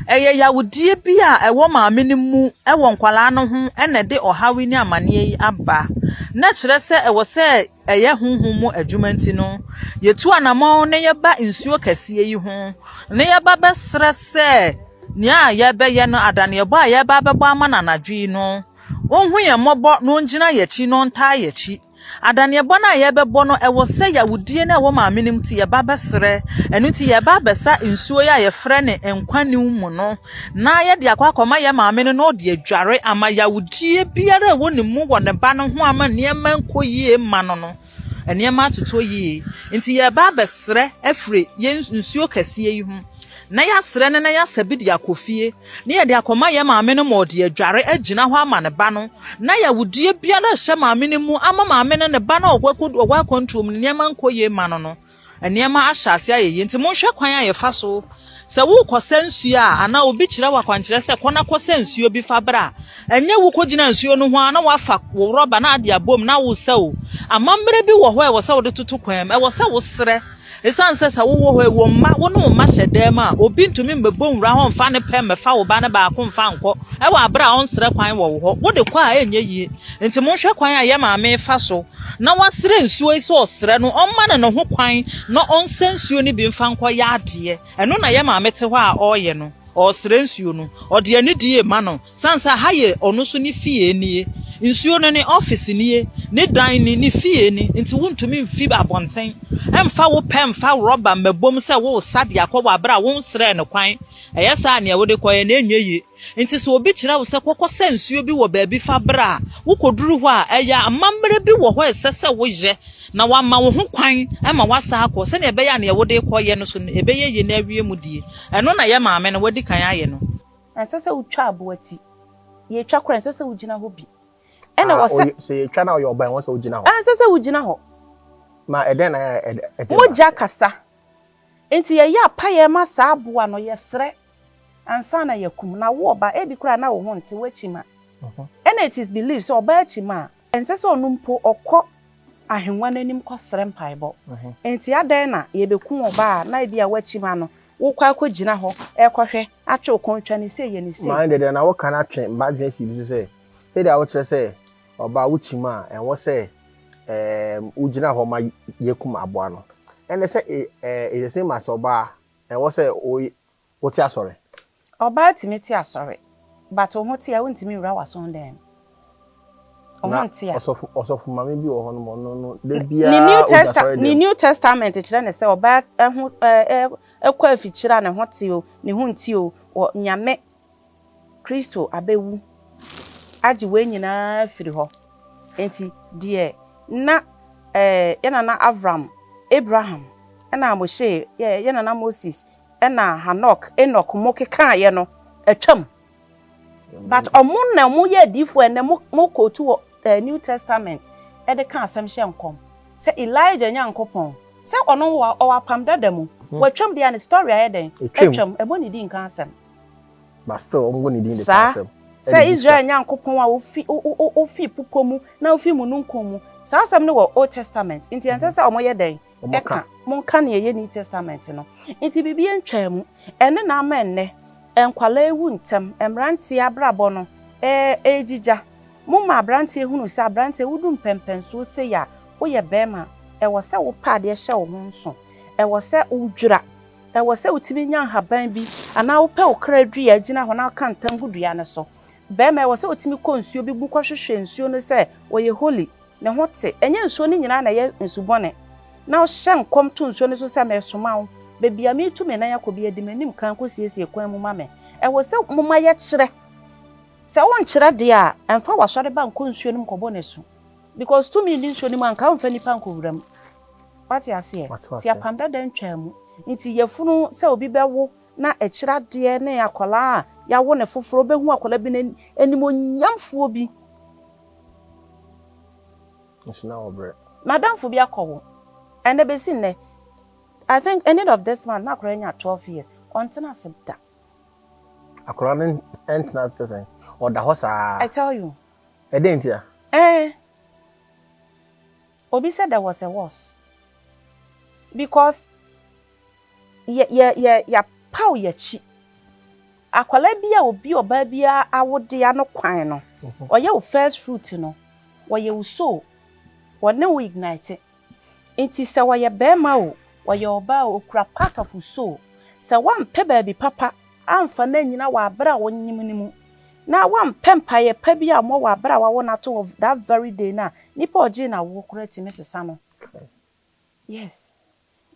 [SPEAKER 3] ɛyɛ yawdie bi a ɛwɔ maame no mu wɔ nkwadaa no ho na ɛde ɔhaw yi ne amaneɛ yi aba. Na kyerɛ sɛ ɛwɔ sɛ ɛyɛ honhom mu adwuma nti no, yɛtu anamɔn na yɛba nsuo kɛseɛ yi ho na yɛba bɛsrɛ sɛ nea yɛbɛyɛ no, adaneɛbɔ a yɛreba abɛbɔ ama no anadwo yi no, ɔnhu yɛn mmɔbɔ na ɔngyina yɛn akyi na ɔntaa yɛn akyi. Adaneɛbɔ no a yɛrebɛbɔ no, ɛwɔ sɛ yawudie no a ɛwɔ maame no mu nti yɛba bɛsrɛ. Ɛno nti yɛreba abɛsa nsuo yi a yɛfrɛ no nkwa new mu no, na yɛde akɔ akɔma yɛn maame no na ɔde adware ama yawudie biara a ɛwɔ ne mu wɔ ne ba no ho ama nneɛma nkɔ yie mma no no, nneɛma atotɔ yie. Nti yɛreba abɛsrɛ afiri yɛn nsuo kɛseɛ yi ho, na yɛasrɛ no na yɛasa bi de akɔ fie. na yɛde akɔma yɛn maame no ma ɔde adware agyina hɔ ama ne ba no, na yawudie biara rehyɛ maame no mu ama maame no ne ba no a ɔwɔ akwantuo mu no nneɛma nkɔ yie mma no no, nneɛma ahyɛ ase ayɛ yie. Nti monhwɛ kwan a yɛfa so. Sɛ worekɔsa nsuo a, anaa obi kyerɛ wo akwankyerɛ sɛ kɔ na kɔsa nsuo bi fa bra a, ɛnyɛ wokɔgyina nsuo no ho ara na woafa wo rɔba na ade abom na woresa o. Amammerɛ bi wɔ hɔ a ɛwɔ sɛ wode toto kwan mu. Ɛwɔ sɛ wosrɛ. Esiane sɛ sɛ wowɔ hɔ yi, wo mma, wo ne wo mma hyɛ dan mu a, obi ntumi mmɛbɔ nwura hɔ mfa ne pɛ mmɛfa wo ba no baako mfa nkɔ wɔ abere a ɔnsrɛ kwan wɔ wo hɔ. Wode kɔ a ɛnyɛ yie. Enti monhwɛ kwan a yɛn maame refa so na wasrɛ nsuo yi sɛ ɔsrɛ no ɔmma no ne ho kwan na ɔnsa nsuo no bi mfa nkɔyɛ adeɛ. Ɛno na yɛn maame te hɔ a ɔreyɛ no. Ɔresrɛ nsuo no. Ɔde anidie rema no. Sane sɛ ha yɛ ɔno nso ne fie nie, nsuo no ne office nie, ne dan ni, ne fie ni, nti wontumi mfi abɔnten mfa wo pɛ mfa rɔba mmɛbom sɛ woresa de akɔ wɔ aberɛ a wonsrɛɛ no kwan. Ɛyɛ saa a nea wode kɔeɛ no ɛnyɛ yie. Nti sɛ obi kyerɛ wo sɛ kɔkɔsa nsuo bi wɔ baabi fa bra a, wokɔduru hɔ a, ɛyɛ amammerɛ bi wɔ hɔ a ɛsɛ sɛ woyɛ na wama wo ho kwan ma woasan akɔ sɛdeɛ ɛbɛyɛ a nea wode rekɔyɛ no so no ɛbɛyɛ yie na awie mu die. Ɛno na yɛ maame no wadi kan ayɛ no.
[SPEAKER 1] Ɛnsɛ sɛ wotwa aboa ti. Yɛtwa koraa ɛnsɛ sɛ wogyina hɔ bi. Ɛna
[SPEAKER 2] Ah,
[SPEAKER 1] wɔ sɛ.
[SPEAKER 2] Sɛ yɛtwa na ɔyɛ ɔba ɛwɔ sɛ wogyina hɔ.
[SPEAKER 1] Ɛnsɛ sɛ wogyina hɔ.
[SPEAKER 2] Ma ɛdɛn na ɛde ba?
[SPEAKER 1] Mogya kasa. Nti yɛyɛ apaeɛ ma saa aboa no, yɛsrɛ ansa na yɛakum. Na wo ɔba, ebi koraa na wo ho nte, woakyima. Ɛna it is believed sɛ ɔbaa kyima a, ɛnsɛ sɛ ɔno mpo ɔkɔ ahengua no anim kɔsrɛ mpaebɔ. Enti adɛn na yɛbɛku wo ba a na ebia woakyima no, wokɔ akɔgyina hɔ rekɔhwɛ, atwe wo kɔn, twa no sei, yɛ no sei?
[SPEAKER 2] Mine deɛ na woka no atwe m'adwene asi bi so sɛ, sɛdeɛ wokyerɛ sɛ ɔbaa wokyim a ɛnwɔ sɛ ɛɛm wogyina hɔ ma yɛkum aboa no, ɛnde sɛ ɛɛ it's the same as ɔbaa ɛnwɔ sɛ wo Wote asɔre?
[SPEAKER 1] Ɔbaa tumi te asɔre but wo ho te a wontumi nwura w'asɔndan mu. Wo ho nte a.
[SPEAKER 2] Na ɔsɔfo ɔsɔfo maame bi wɔ hɔ nom ɔno no da
[SPEAKER 1] Ne New
[SPEAKER 2] biara ogya
[SPEAKER 1] Testa
[SPEAKER 2] asɔre
[SPEAKER 1] ne
[SPEAKER 2] dɛm.
[SPEAKER 1] New Testament kyerɛ ne sɛ ɔbaa ho ɛ ɛ kɔ afikyire a ne ho te o ne ho nte o wɔ Nyame Kristo abɛwu agye wei nyinaa afiri hɔ. Enti deɛ na ɛɛ yɛ nana Avram, Abraham, ɛna Moshe, yɛ yɛ nana Moses ɛna Hanok, Enoch mo kekaeɛ no atwam. But ɔmo na ɔmo yɛ adiifoɔ ɛnɛ mo mo kootu wɔ eh, New Testament ɛde ka asɛm hyɛ nkɔm sɛ Elijah Nyankopɔn sɛ ɔno wɔ ɔwɔ apam dada mu hmm. watwam deɛ ne story ayɛ dɛn atwam ɛbɔ ne din nka asɛm.
[SPEAKER 2] But still ɔmo bɔ ne din de ka asɛm.
[SPEAKER 1] Sɛ Israel Nyankopɔn a ofi ofi pupɔ mu na ofi mununkum mu saa asɛm no wɔ Old Testament nti ɛnsɛ sɛ ɔmo yɛ dɛn Ɛka, monka nea ɛyɛ New Testament no. Nti biribi ntwaa mu. Ɛno na ama ɛnnɛ, nkwadaa rewu ntɛm, mmeranteɛ abrabɔ no regyigya. Moma aberanteɛ hunu sɛ aberanteɛ wodu mpɛnpɛnsoɔ sei a, woyɛ barima, ɛwɔ sɛ wopɛ adeɛ hyɛ wo ho nso. Ɛwɔ sɛ wodwira. Ɛwɔ sɛ wotumi nya nhaban bi anaa wopɛ wo kra dua gyina hɔ na woka ntam gu dua no so. Barima, ɛwɔ sɛ wotumi kɔ nsuo bi mu kɔhwehwɛ nsuo no sɛ ɔyɛ holy. Ne ho te. Ɛnyɛ nsuo no nyinaa na ɛyɛ nsu bɔne. Na ɔhyɛ nkɔm to nsuo no so sɛ, Meresoma wo. Baabi a meretu me nan akɔ biara, di m'anim kan kɔsiesie kwan mu ma me. Ɛwɔ sɛ moma yɛkyerɛ. Sɛ wonkyerɛ deɛ a, ɛmfa w'asɔre ba nkɔ nsuo no mu nkɔbɔ no asu. Because tumi nni nsuo no mu a, anka womfa nnipa nkɔwura mu. Wate aseɛ?
[SPEAKER 2] Mate
[SPEAKER 1] Nti
[SPEAKER 2] aseɛ.
[SPEAKER 1] apam dada ntwaa mu. Nti yafunu sɛ obi bɛwo na akyiri adeɛ ne akwadaa a yɛawo no foforɔ, wobɛhu akwadaa bi no animuonyamfoɔ bi.
[SPEAKER 2] Nso na wɔbrɛ.
[SPEAKER 1] M'adamfo bi akɔwo. Ɛnɛ bɛsi nnɛ, I think ending of this month na akwadaa nya 12 years. Ɔntena ase da.
[SPEAKER 2] Akwadaa no ntena ase sɛ ɔda hɔ saa.
[SPEAKER 1] I tell you.
[SPEAKER 2] Ɛdɛn nti a?
[SPEAKER 1] Obi sɛ there was a was. Because yɛ yɛ yɛ yɛapaw yɛakyi. Akwadaa bi a obi ɔbaa bi awodea no kwan no, ɔyɛ wo first fruit no, wɔyɛ wo soul. Wɔne wo ignite. Nti sɛ wɔyɛ bɛrima o, wɔyɛ ɔbaa o, okura part of wo soul. Sɛ woampɛ baabi papa amfa no anyina wɔ abere a wonyim no mu, na woampɛ mpaeɛ pa bi ammɔ wɔ abere a wawo no ato hɔ that very day no a, nipa a ɔgyee n'awoɔ koraa tumi sesa no. Yes.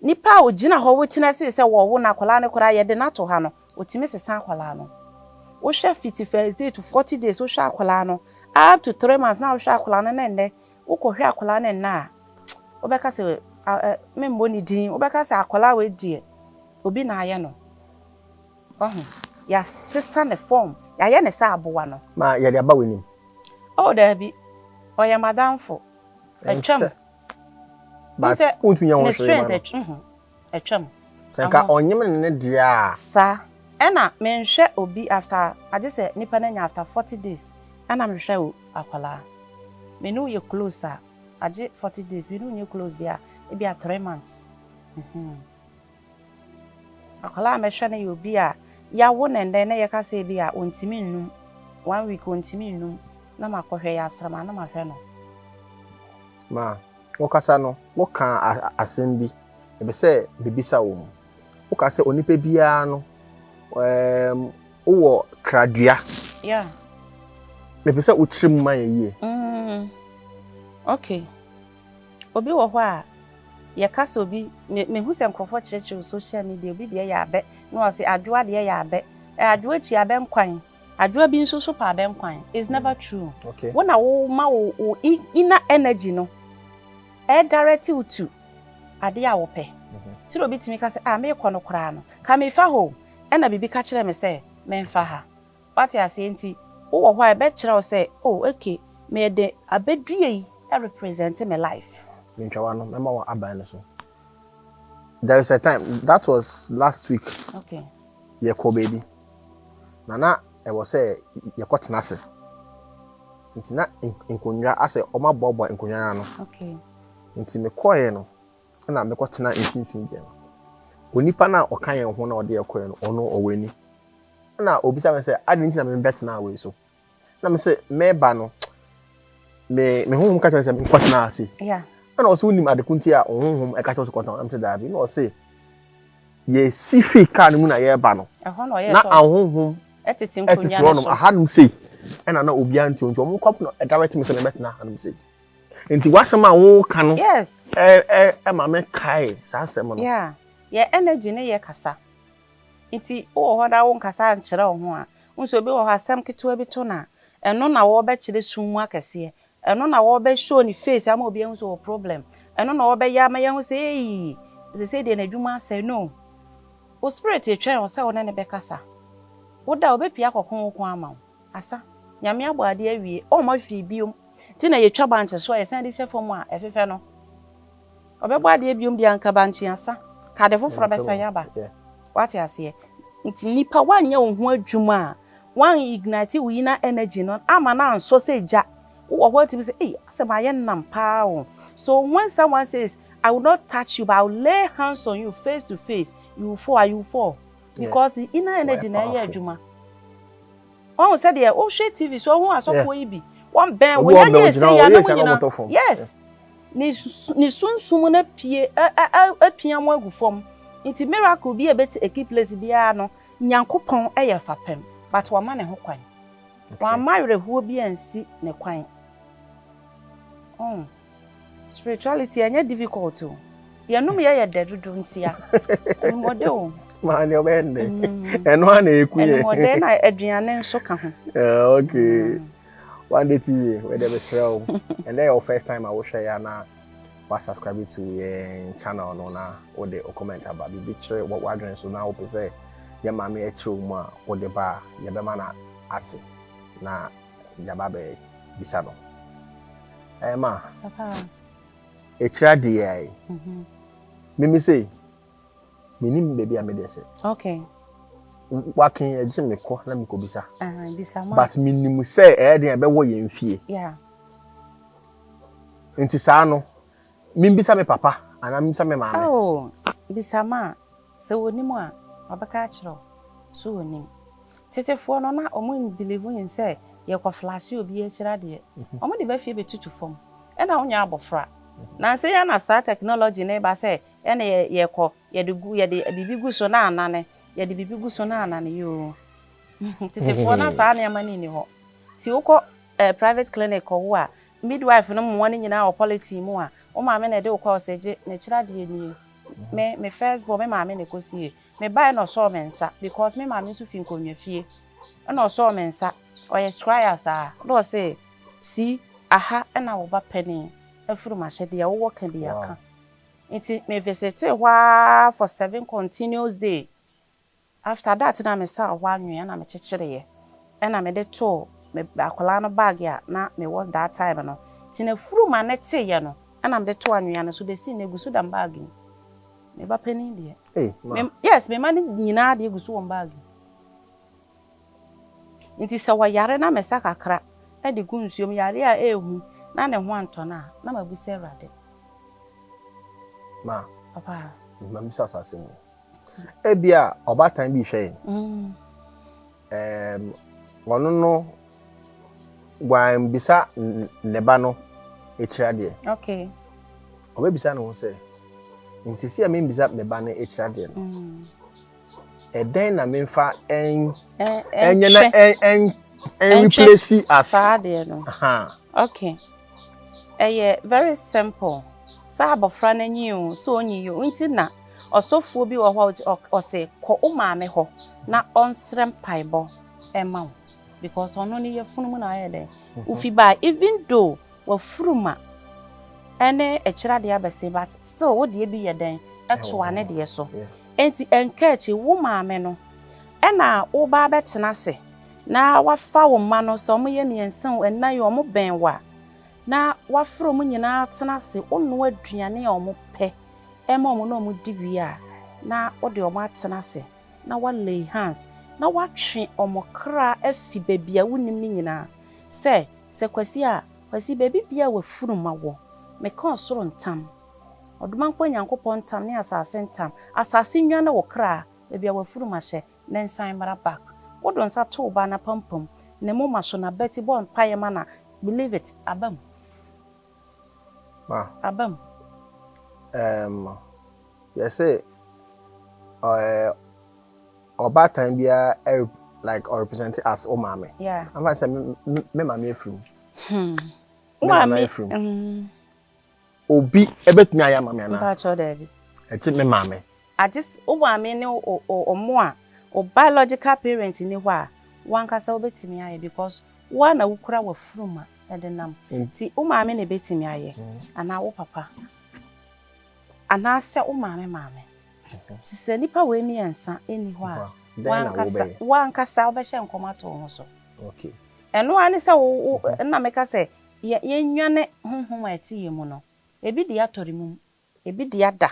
[SPEAKER 1] Nipa a ogyina hɔ wotena ase sɛ wɔwo no akwadaa no koraa yɛde no ato ha no, otumi sesa akwadaa no. Wohwɛ fiti first day to 40 days, wohwɛ akwadaa no up to 3 months na wohwɛ akwadaa no na nnɛ wokɔhwɛ akwadaa no nnɛ a, wobɛka sɛ memmɔ ne din, wobɛka sɛ akwadaa wei deɛ obi na ayɛ no. Ɔho yɛasesa ne form, yɛayɛ ne sɛ aboa no.
[SPEAKER 2] Ma yɛde aba w'anim.
[SPEAKER 1] Oh daabi, ɔyɛ madamfo. Atwam.
[SPEAKER 2] But wontumi nyɛ ho
[SPEAKER 1] ne
[SPEAKER 2] hwee ma
[SPEAKER 1] strength
[SPEAKER 2] no.
[SPEAKER 1] Atwam.
[SPEAKER 2] Sɛ nka ɔnyem ne ne deɛ a.
[SPEAKER 1] Saa ɛna menhwɛ obi after agye sɛ nipa no anya after 40 days ɛna mehwɛ o akwadaa. Me ne wo yɛ close a, agye 40 days. Me ne wo nyɛ close deɛ a, ebi a 3 months. Akwadaa a mɛhwɛ no yɛ obi a yɛawo ne ndɛ na yɛka sɛ ebi a ontumi nnum one week, ontumi nnum na makɔhwɛ yɛ asrama na mahwɛ no.
[SPEAKER 2] Ma wokasa no, woka asɛm bi ɛbɛ sɛ mebisa wo mu. Woka sɛ onipa biara no wowɔ kradua. Mepɛ sɛ wokyerɛ mu ma yɛ yie.
[SPEAKER 1] Okay. Obi wɔ hɔ a yɛka sɛ obi mehu sɛ nkurɔfoɔ kyerɛkyerɛ wɔ social media, obi deɛ yɛ abɛ na wɔsɛ adwoa deɛ yɛ abɛ. Adwoa akyi abɛ nkwan. Adwoa bi nso so pa abɛ nkwan. It's never true. Wo na wo ma wo inner energy no ɛ direct wo to adeɛ a wopɛ. Tí obi tumi ka sɛ ah, meekɔ no koraa no ka mefa hɔ o, ɛna biribi ka kyerɛ me sɛ memfa ha. Wate aseɛ? Nti wowɔ hɔ a ɛbɛkyerɛ wo sɛ oh okay, meyɛde abɛdua yi represent me life.
[SPEAKER 2] Mentwawa no mɛma wɔ aban no so. There is a time, that was last week, yɛkɔ baabi na ɛwɔ sɛ yɛkɔtena ase, nti na nkonnwa asɛ ɔmo aboaboa nkonnwa no ano. Nti mekɔɛ no ɛna mekɔtena mfimfini deɛ no, onipa no a ɔka yɛn ho na ɔde yɛkɔɛ no, ɔno ɔwɔ ani, ɛna obisa me sɛ adi nti na mebɛtena wei so, na me sɛ mɛba no me honhom ka kyerɛ me sɛ menkɔtena ase. Ɛna ɔsɛ wonim adeko nti a ɔhonhom ɛka kyerɛ wo sɛ kɔtena, na me sɛ daabi, na ɔsɛ yɛsi fii kaa no mu na yɛreba no
[SPEAKER 1] Ɛhɔ na ɔyɛ
[SPEAKER 2] na
[SPEAKER 1] sɛ
[SPEAKER 2] ahonhom
[SPEAKER 1] ɛtete
[SPEAKER 2] ɛtete
[SPEAKER 1] nkonnwa no
[SPEAKER 2] hɔnom
[SPEAKER 1] so.
[SPEAKER 2] Ahanom sei ɛna na obiara nti nti ɔmo kɔ no ɛdirect me sɛ mebɛtena hanom sei, nti w'asɛm a wɔreka no ɛ ɛ ɛma me kae saa asɛm no.
[SPEAKER 1] Yeah. Yɛ energy ne yɛ kasa. Nti wowɔ hɔ na wonkasa nkyerɛ wo ho a, nso obi wɔ hɔ asɛm ketewa bi to na ɛno na wɔbɛkyerɛ sum mu akɛseɛ. Ɛno na wɔbɛ show ne face ama obi ahu sɛ ɔwɔ problem. Ɛno na wɔbɛyɛ ama yɛahu sɛ ei, sɛ deɛ n'adwuma asɛe no. Wo spirit twɛn wo sɛ wo ne ne bɛkasa. Woda a wobɛpia akɔko wo ko ama wo. Asa. Nyame abɔ adeɛ awie. Ɔmma hwee biom. Nti na yɛtwa bankye so a yɛsan de hyɛ fam a ɛfefɛ no. Ɔbɛbɔ adeɛ biom deɛ anka bankye asa. Ka ade foforɔ bɛsan aba. Wate aseɛ? Nti nipa woanyɛ wo ho adwuma a, woan ignite wo inner energy no ama no ansɔ sɛ gya. Wowɔ hɔ atumi sɛ, ei, asɛm ayɛ nam paa o. So when someone says, "I will not touch you, but I will lay hands on you face to face," you will fall, you will fall. Because the inner energy na ɛyɛ
[SPEAKER 2] powerful.
[SPEAKER 1] Adwuma. Wɔn sɛ deɛ wohwɛ TV so, ɔho asɔfoɔ yi bi, wɔn bɛn
[SPEAKER 2] Obi
[SPEAKER 1] wɔn
[SPEAKER 2] wɔ bɛn
[SPEAKER 1] yɛ
[SPEAKER 2] ogyina
[SPEAKER 1] sɛ
[SPEAKER 2] hɔ,
[SPEAKER 1] yɛ
[SPEAKER 2] ɔyɛ
[SPEAKER 1] anam
[SPEAKER 2] sɛ na
[SPEAKER 1] nyinaa.
[SPEAKER 2] ɔmotɔ fam.
[SPEAKER 1] Yes. Ne sunsum no pie ɛ ɛ ɛ apia mo agu fam. Nti miracle bi a ɛbɛti take place biara no, Nyankopɔn yɛ fapem, but wama ne ho kwan. Wama awerɛhoɔ bi ansi ne kwan. Spirituality ɛnyɛ difficult o. Yɛnom yɛ yɛ dɛ dodo ntia. Animɔdɛ o.
[SPEAKER 2] Maa nea ɔbɛyɛ nnɛ. Ɛno ara na eku yɛ.
[SPEAKER 1] Animɔdɛ na aduane nso ka ho.
[SPEAKER 2] Okay. One Day TV, wei deɛ mesrɛ wo. Ɛnɛ yɛ wo first time a wohwɛ yɛ anaa wa subscribe to yɛn channel no na wode wo comment aba. Biribi kyerɛ w'adwene so na wopɛ sɛ yɛ maame akyerɛ wo mu a wode ba a yɛbɛma no ate na yɛaba abɛbisa no. Ɛma. Ɛkyerɛ adeɛ yi. Mimi sei, menim baabi a mede hyɛ.
[SPEAKER 1] Okay.
[SPEAKER 2] Wake ɛgye me kɔ na mekɔbisa. But menim sɛ ɛyɛ den ɛbɛwɔ yɛn fie.
[SPEAKER 1] Yeah.
[SPEAKER 2] Nti saa no, membisa me papa anaa membisa me maame.
[SPEAKER 1] Oh, bisa ma sɛ wɔnim a ɔbɛka akyerɛ wo so wɔnim. Tetefoɔ no na ɔmo believe in sɛ yɛkɔ flash obi akyerɛ adeɛ. Ɔmo de ba fie bɛtutu fam. Ɛna wonyɛ abɔfra. Na sɛ yɛ na saa technology ne ba sɛ ɛna yɛkɔ yɛde gu yɛde biribi gu so na anane yɛde biribi gu so na anane yoo. Tetefoɔ na saa nneɛma no nni hɔ. Nti wokɔ private clinic kɔwo a midwife no mmoa no nyinaa wɔ polythene mu a wo maame na ɛde wo kɔ ɔsɛ gye n'akyiri adeɛ nie. Me first born me maame na ɛkɔsie. Me bae na ɔsɔɔ me nsa because me maame nso fi nkonnwa fie. Ɛna ɔsɔɔ me nsa. Ɔyɛ scryer saa. Na ɔsɛ si aha ɛna wo ba panin afiri mu ahyɛdeɛ wowɔ ka bi aka. Nti me visite hɔ ara for 7 continuous day. After that na me sa hɔ anwea na me kyekyereɛ. Ɛna me de too me akwadaa no bag a na me wɔ that time no. Nti na furuma ne teeɛ no ɛna me de too anwea no so besi na egu so da bag mu. Me ba panin deɛ.
[SPEAKER 2] Hey, ma.
[SPEAKER 1] Me, yes, me ma ne nyinaa deɛ egu so wɔ bag mu. Nti sɛ wɔyare na mesa kakra ɛde gu nsuom yare a ehu na ne ho antɔ no a na mabusa Awurade.
[SPEAKER 2] Ma.
[SPEAKER 1] Papa.
[SPEAKER 2] Ma bisa asase mu. Ebia ɔbaatan bi hwɛ yɛn. Ɔno no wambisa ne ba no akyiri adeɛ.
[SPEAKER 1] Okay.
[SPEAKER 2] Ɔbɛbisa ne ho sɛ nsisi a membisa me ba no akyiri adeɛ no. Ɛdɛn na memfa ɛnyɛ na ɛn replace as.
[SPEAKER 1] Saa adeɛ no. Okay. Ɛyɛ very simple. Sɛ abɔfra no anyi o, sɛ ɔnyi yi o, nti na ɔsɔfoɔ bi wɔ hɔ a ɔsɛ kɔ wo maame hɔ na ɔnsrɛ mpaebɔ ɛma wo because ɔno ne yɛfunu mu na ayɛ dɛ. Wofi ba even though wafuruma ɛne akyire adeɛ abɛse but still wo deɛ bi yɛ dɛn ɛtoa ne deɛ so. Enti ɛnka akyi wo maame no ɛna wo ba bɛtena ase na wafa wo mma no sɛ ɔmo yɛ 3 4 ɔmo bɛn wo a na wafrɛ ɔmo nyinaa tena ase wonoa aduane a ɔmo pɛ ɛma ɔmo na ɔmo di wie a na wode ɔmo atena ase na wa lay hands na watwe ɔmo kra afi baabi a wonim ne nyinaa sɛ Kwasi a Kwasi baabi bia a wafuruma wɔ meka ɔsoro ntam ɔdomankɔ Nyankopɔn ntam ne asase ntam asase nwa ne wo kra baabi a wafuruma hyɛ ne nsan mmra back wode nsa to wo ba na pampam ne moma so na bɛti bɔ mpaeɛ ma na believe it abam.
[SPEAKER 2] Ma.
[SPEAKER 1] Abam.
[SPEAKER 2] Yɛsɛ ɔbaatan biara like or represent as o maame.
[SPEAKER 1] Yeah.
[SPEAKER 2] Afa sɛ me maame afiri mu. Me nana afiri mu. Obi ebetumi ayɛ ama me ana?
[SPEAKER 1] Mpa kyerɛ daabi.
[SPEAKER 2] Ɛkyi me maame.
[SPEAKER 1] Agye wo maame ne ɔmo a o biological parent ni hɔ a wankasa wobɛtumi ayɛ because wo na wokura wafuruma ɛde nam. Nti wo maame na ebetumi ayɛ anaa wo papa anaasɛ wo maame maame. Sɛ nipa wei 3 ɛni hɔ a wankasa wobɛhyɛ nkɔm ato wo ho so.
[SPEAKER 2] Okay.
[SPEAKER 1] Ɛno ara ne sɛ wo na meka sɛ yɛnwane honhom a ɛte yɛn mu no. Ebi de atɔre mu, ebi de ada,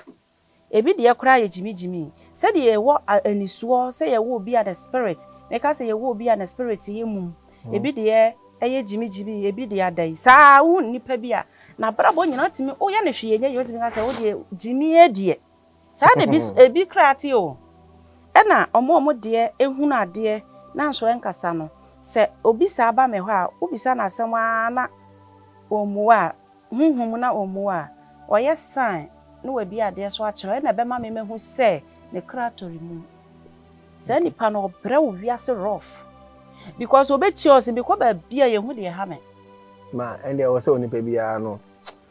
[SPEAKER 1] ebi de koraa yɛ gyimigyimi. Sɛdeɛ yɛwɔ anisoɔ sɛ yɛwɔ obi a the spirit, meka sɛ yɛwɔ obi a the spirit yɛ mum. Ebi de ɛyɛ gyimigyimi, ebi de ada yi. Saa wohu nipa bi a n'abrabɔ nyinaa tumi woyɛ no hwee nyɛ yie wotumi ka sɛ wo deɛ gyimi deɛ. Saa de bi ebi koraa te o. Ɛna ɔmo deɛ ehunu adeɛ na nso ɛnkasa no. Sɛ obi saa ba me hɔ a wobisa n'asɛm ara na ɔmmu a honhom na ɔmmu a ɔyɛ sign na wabi adeɛ so akyerɛ ɛna ɛbɛma me mahu sɛ ne kra tɔre mu. Saa nipa no ɔbrɛ wo wiase rough because obɛkyia ɔsɛ bi kɔ baabi a yɛhu deɛ ha me.
[SPEAKER 2] Ma ɛndeɛ wɔ sɛ onipa biara no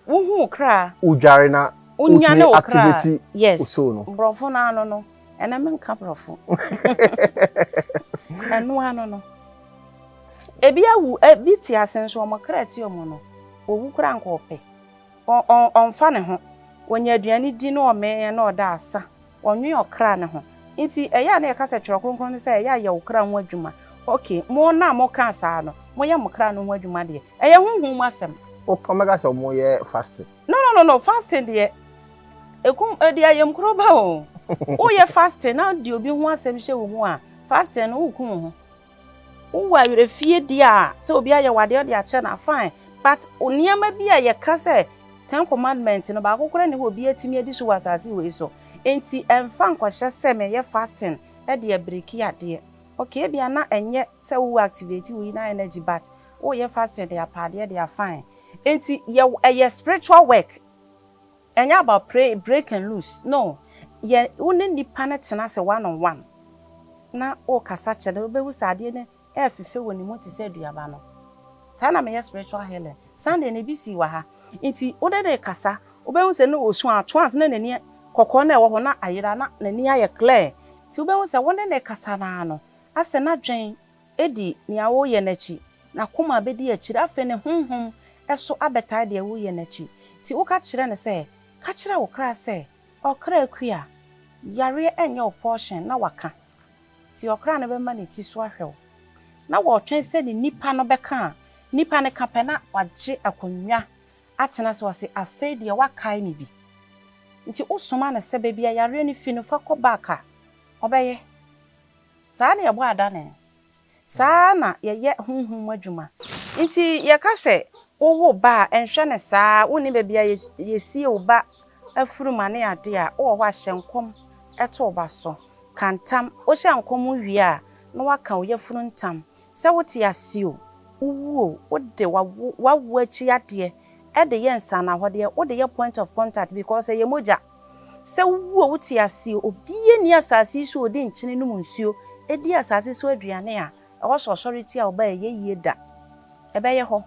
[SPEAKER 1] wohu kra
[SPEAKER 2] wodware na
[SPEAKER 1] Wonyane
[SPEAKER 2] wotumi
[SPEAKER 1] wo kra.
[SPEAKER 2] activate
[SPEAKER 1] Yes.
[SPEAKER 2] wo soul no.
[SPEAKER 1] Borɔfo no ano no, ɛnɛ menka borɔfo. Ɛno ano no. Ebi awu, ebi te ase nso wɔn kra te wɔn no, owu koraa nka ɔpɛ. Ɔmfa ne ho. Wɔnya aduane di na ɔmee na ɔda asa. Ɔnwe ɔkra ne ho. Nti ɛyɛ a na yɛka sɛ Twerɛ Kronkron no sɛ ɛyɛ a yɛ wo kra ho adwuma. Okay, mo na mokaa saa no, moyɛ mo kra no ho adwuma deɛ. Ɛyɛ honhom mu asɛm.
[SPEAKER 2] Wɔbɛka sɛ wɔyɛ fasting.
[SPEAKER 1] No, no, no, no, fasting deɛ, ekum, ɛde ayamkuro ba o. Woyɛ fasting na de obi ho asɛm hyɛ wo mu a, fasting no woku wo ho. Wowɔ awerɛfie deɛ a, sɛ obi ayɛ wo adeɛ wode akyɛ no a, fine. But nneɛma bi a yɛka sɛ Ten Commandment no, baako koraa nni hɔ a obi atumi adi so wɔ asase wei so. Enti ɛmfa nkɔhyɛ sɛ meyɛ fasting de abiriki adeɛ. Okay, ebia na ɛnyɛ sɛ wo activate wo inner energy but woyɛ fasting de apa adeɛ de a, fine. Enti yɛ ɛyɛ spiritual work. Ɛnyɛ about pray, break and loose. No. Yɛ wo ne nipa no tena ase one on one na wokasa kyerɛ no, wobɛhu sɛ adeɛ no ɛɛfefɛ wɔ ne mu te sɛ aduaba no. Saa na meyɛ spiritual healing. Sunday no ebi sii wɔ ha. Nti wo ne no rekasa, wobɛhu sɛ na ɔsu ato ase na n'ani kɔkɔɔ no a ɛwɔ hɔ na ayera na n'ani ayɛ clear. Nti wobɛhu sɛ wo ne no rekasa no ara no, asɛ n'adwen di nea woreyɛ no akyi, n'akoma bɛdi akyire, afei ne honhom nso abɛtae deɛ woreyɛ no akyi. Nti woka kyerɛ no sɛ, Ka kyerɛ wo kra sɛ, Ɔkra Akua, yareɛ nyɛ wo portion, na waka. Nti ɔkra no bɛma ne ti so ahwɛ wo. Na wɔretwɛn sɛ ne nipa no bɛka a, nipa no ka pɛ na wagye akonnwa atena ase, ɔse, Afei deɛ woakae me bi. Nti wosoma no sɛ baabi a yareɛ no fi no fa kɔ back a, ɔbɛyɛ. Saa na yɛbɔ adane. Saa ara na yɛyɛ honhom mu adwuma. Nti yɛka sɛ wowo ba a, nhwɛ no saa. Wonnim baabi a yɛsie wo ba afurum ne adeɛ a, wowɔ hɔ a hyɛ nkɔm to wo ba so. Ka ntam. Wohyɛ nkɔm wie a, na woaka wo yafunu ntam. Sɛ wote ase o, wowu o, wode w'awoɔ akyi adeɛ de yɛ nsanahɔdeɛ, wode yɛ point of contact because ɛyɛ mogya. Sɛ wowu a wote ase o, obiara nni asase yi so a ɔdi nkyene nom nsuo, di asase so aduane a ɛwɔ sɛ ɔsɔre tia wo ba a ɛyɛ yie da. Ɛbɛyɛ hɔ.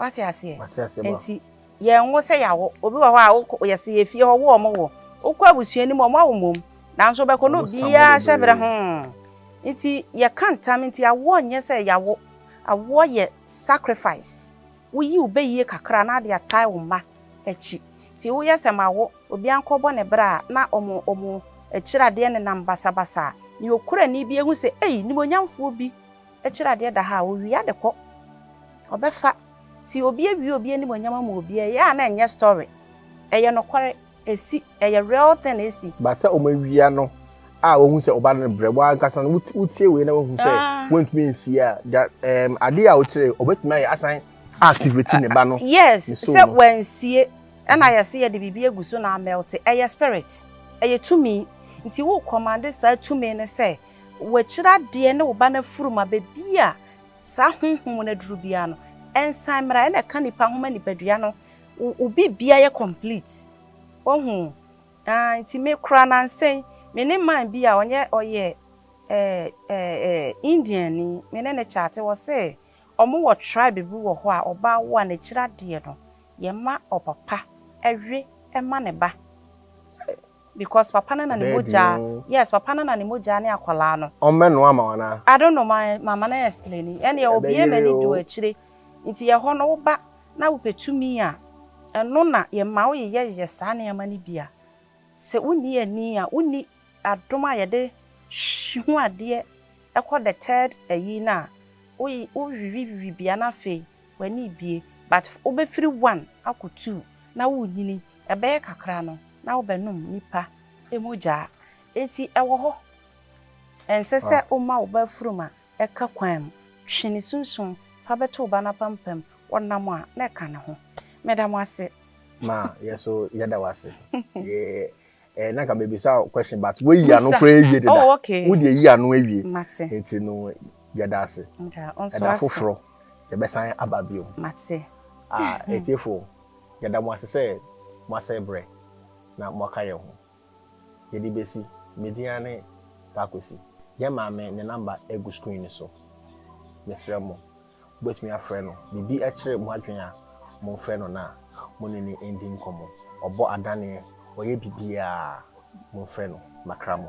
[SPEAKER 1] Wate aseɛ?
[SPEAKER 2] Mate aseɛ ma.
[SPEAKER 1] Nti yɛnwo sɛ yɛawo. Obi wɔ hɔ a wokɔ yɛse yɛ fie hɔ wo ɔmo wo. Wokɔ abusua no mu ɔmo awo mmom. Nanso wobɛkɔ na
[SPEAKER 2] Ɔmo sa mo
[SPEAKER 1] obiara hyɛ berɛ
[SPEAKER 2] bebree.
[SPEAKER 1] ho. Nti yɛka ntam nti awoɔ nyɛ sɛ yɛawo. Awoɔ yɛ sacrifice. Woyi wo bɛyie kakra na ade atae wo mma akyi. Nti woyɛ sɛ mawo, obiara nkɔbɔ ne bra a na ɔmo ɔmo akyiradeɛ nenam basabasa a, nea okura ani bi ehu sɛ ei nimonyamfoɔ bi akyiradeɛ da ha a, owia de kɔ. Ɔbɛfa. Nti obi awie obi animonyam ama obi a, ɛyɛ a na ɛnyɛ story. Ɛyɛ nokware, esi, ɛyɛ real thing esi.
[SPEAKER 2] But sɛ wɔn awia no a wɔhu sɛ ɔba no brɛ wɔn ankasa no wotie wei na wɔhu sɛ wɔntumi nsie a da ɛɛm adeɛ a wokyerɛ ɔbɛtumi ayɛ asan activate ne ba no.
[SPEAKER 1] Yes,
[SPEAKER 2] ne soul
[SPEAKER 1] sɛ
[SPEAKER 2] no.
[SPEAKER 1] wansie ɛna yɛse yɛde biribi agu so na amɛlte, ɛyɛ spirit, ɛyɛ tumi. Nti wo commande saa tumi no sɛ wakyiri adeɛ ne wo ba no afurum a baabi a saa honhom no aduru biara no ɛnsan mmra, ɛna ɛka nipa ho ma nipadua no wo biribiara yɛ complete. Wahu? Ah, nti me koraa nansa yi, me ne man bi a ɔnyɛ ɔyɛ eh, eh, eh, Indian ni, me ne no kyate, ɔse ɔmo wɔ tribe bi wɔ hɔ a ɔbaa wo a n'akyiri adeɛ no yɛma ɔpapa ɛwe ɛma ne ba because papa no na ne
[SPEAKER 2] Ɛbɛyɛ
[SPEAKER 1] mogya,
[SPEAKER 2] den o.
[SPEAKER 1] yes, papa no na ne mogya ne akwadaa no.
[SPEAKER 2] Ɔmmɛnoa ama wo anaa?
[SPEAKER 1] I don't know, ma mama no explain. Ɛnneɛ obie
[SPEAKER 2] Ɛbɛyere
[SPEAKER 1] m'ani du
[SPEAKER 2] o.
[SPEAKER 1] akyire. Nti yɛhɔ no woba na wopɛ tumi a, ɛno na yɛma woyeyɛyeyɛ saa nneɛma no bi a, sɛ wonni ani a, wonni adom a yɛde hu adeɛ ɛkɔ the third ayi no a, wowiwiwiwi bia na afei w'ani bie. But wobɛfiri one akɔ two na wonyini, ɛbɛyɛ kakra no na wobɛnom nipa mogyaa. Nti ɛwɔ hɔ. Ɛnsɛ sɛ woma wo ba afurum a ɛka kwan mu. Twe ne sunsum fa bɛto wo ba no apampam. Ɔnam a na ɛka ne ho. Meda mo ase.
[SPEAKER 2] Ma yɛ so yɛda wo ase. Yɛ eh, na nka mebisa wo question but woayi ano
[SPEAKER 1] Bisa.
[SPEAKER 2] koraa awie deda.
[SPEAKER 1] Oh, okay.
[SPEAKER 2] Wode ayi ano awie.
[SPEAKER 1] Mate.
[SPEAKER 2] Nti no yɛda ase.
[SPEAKER 1] Nka ɔnso
[SPEAKER 2] Ɛda
[SPEAKER 1] ase.
[SPEAKER 2] foforɔ yɛbɛsan aba bio.
[SPEAKER 1] Mate.
[SPEAKER 2] Ah, etiefo, yɛda mo ase sɛ moasɛe berɛ na moaka yɛn ho. Yɛde besi, me din ara ne Paakwesi. Yɛn maame ne number gu screen no so. Mesrɛ mo, mobɛtumi afrɛ no. Biribi kyere mo adwene a, Momfrɛ no na mo ne no ndi nkɔmmɔ. Ɔbɔ adaneɛ, ɔyɛ biribiara. Momfrɛ no. Makra mo.